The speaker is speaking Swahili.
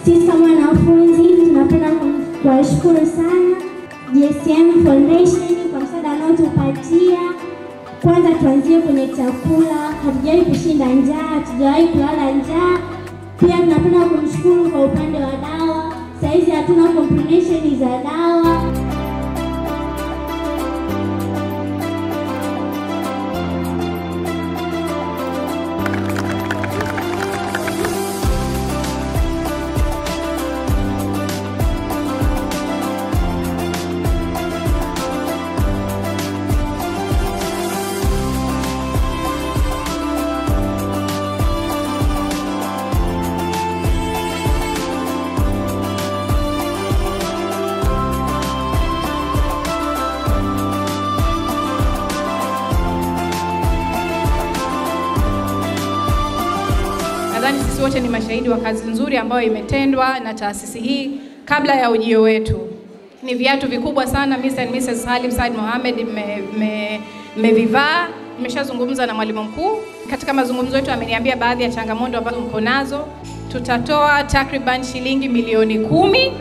Sisi kama wanafunzi tunapenda kuwashukuru sana GSM Foundation kwa msaada wanaotupatia. Kwanza tuanzie kwenye chakula, hatujawahi kushinda njaa, hatujawahi kulala njaa. Pia tunapenda kumshukuru kwa upande wa dawa, saizi hatuna complications za dawa. Nadhani sisi wote ni mashahidi wa kazi nzuri ambayo imetendwa na taasisi hii kabla ya ujio wetu. Ni viatu vikubwa sana Mr. and Mrs. Salim Said Mohamed mmevivaa. Nimeshazungumza na mwalimu mkuu. Katika mazungumzo yetu ameniambia baadhi ya changamoto ambazo mko nazo. Tutatoa takriban shilingi milioni 10.